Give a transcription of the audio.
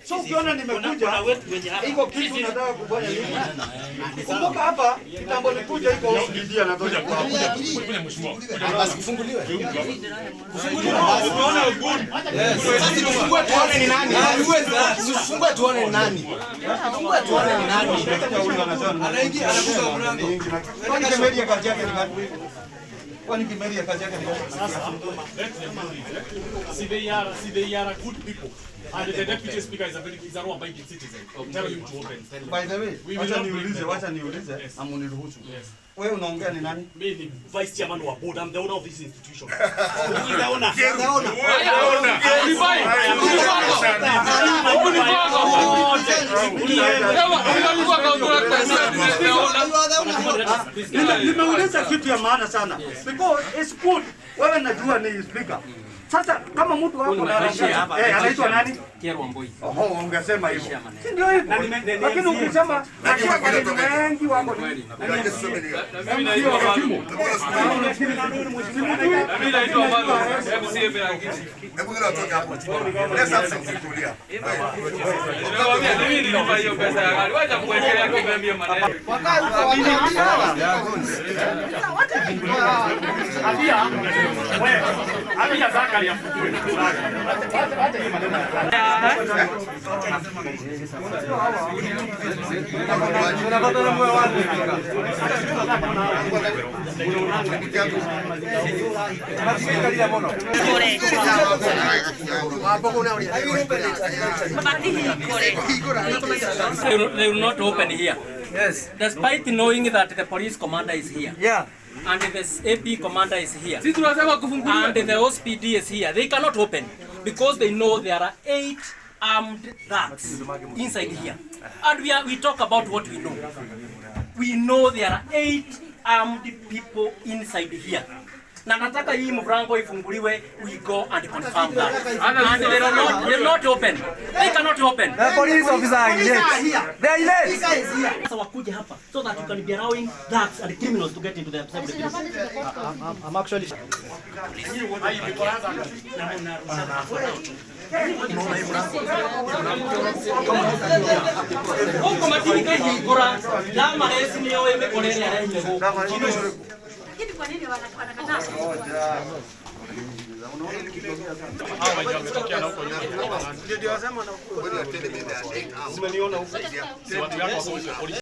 So ukiona nimekuja, iko kitu nataka kufanya nini? Kumbuka hapa kitambo nikuja iko OCD anatoka kwa hapa. Basi kufunguliwe. Ukiona good. Sasa tufungue tuone ni nani. Tufungue tuone ni nani. Tufungue tuone ni nani. Anaingia anafunga mlango. Kwani Kimeria kazi yake ni gani? Kwani Kimeria kazi yake ni gani? See, they are good people. And the deputy speaker is a law-abiding citizen. Tell him to open. By the way, We will wacha not break niulize, the law. wacha niulize, Yes. amuniruhusu. Yes. Wewe unaongea ni nani? Me ni vice chairman wa board. I'm the owner of this institution. Nimeuliza kitu ya maana sana. Because it's good. Wewe najua ni speaker. Sasa kama mtu wako na anaitwa nani? Oho, ungesema hivyo. Si ndio hivyo? Lakini ukisema najua kwa nini wengi wako ni Mimi naitwa Manu, MCA Merangiti. Hebu ngine watoke hapo. Let's have some people here. Nimewambia mimi nilipa hiyo pesa ya gari. Wacha kuwekelea kimemia maneno. Ambia, wewe, ambia Zakari afungue. They will not open here. Yes. Despite knowing that the police commander is here. Yeah. And the AP commander is here. Sisi tunasema kufunguliwa. And the OSPD is here. They cannot open because they know there are 8 armed thugs inside here. And we talk about what we know. We know there are 8 armed people inside here. Na nataka hii mlango ifunguliwe, we go and confirm that. And they will not open. They cannot open. The police officer are late. They are late. Sasa wakuje hapa so that you can be allowing thugs and criminals to get into the assembly. I'm actually Huko matirika hingura ndamareci nĩoĩ mĩkora ĩrĩa arehire gũkũ. Lakini kwa nini wanakataa? When you are telling me there are 8 armed. Si watu yako wako huko polisi.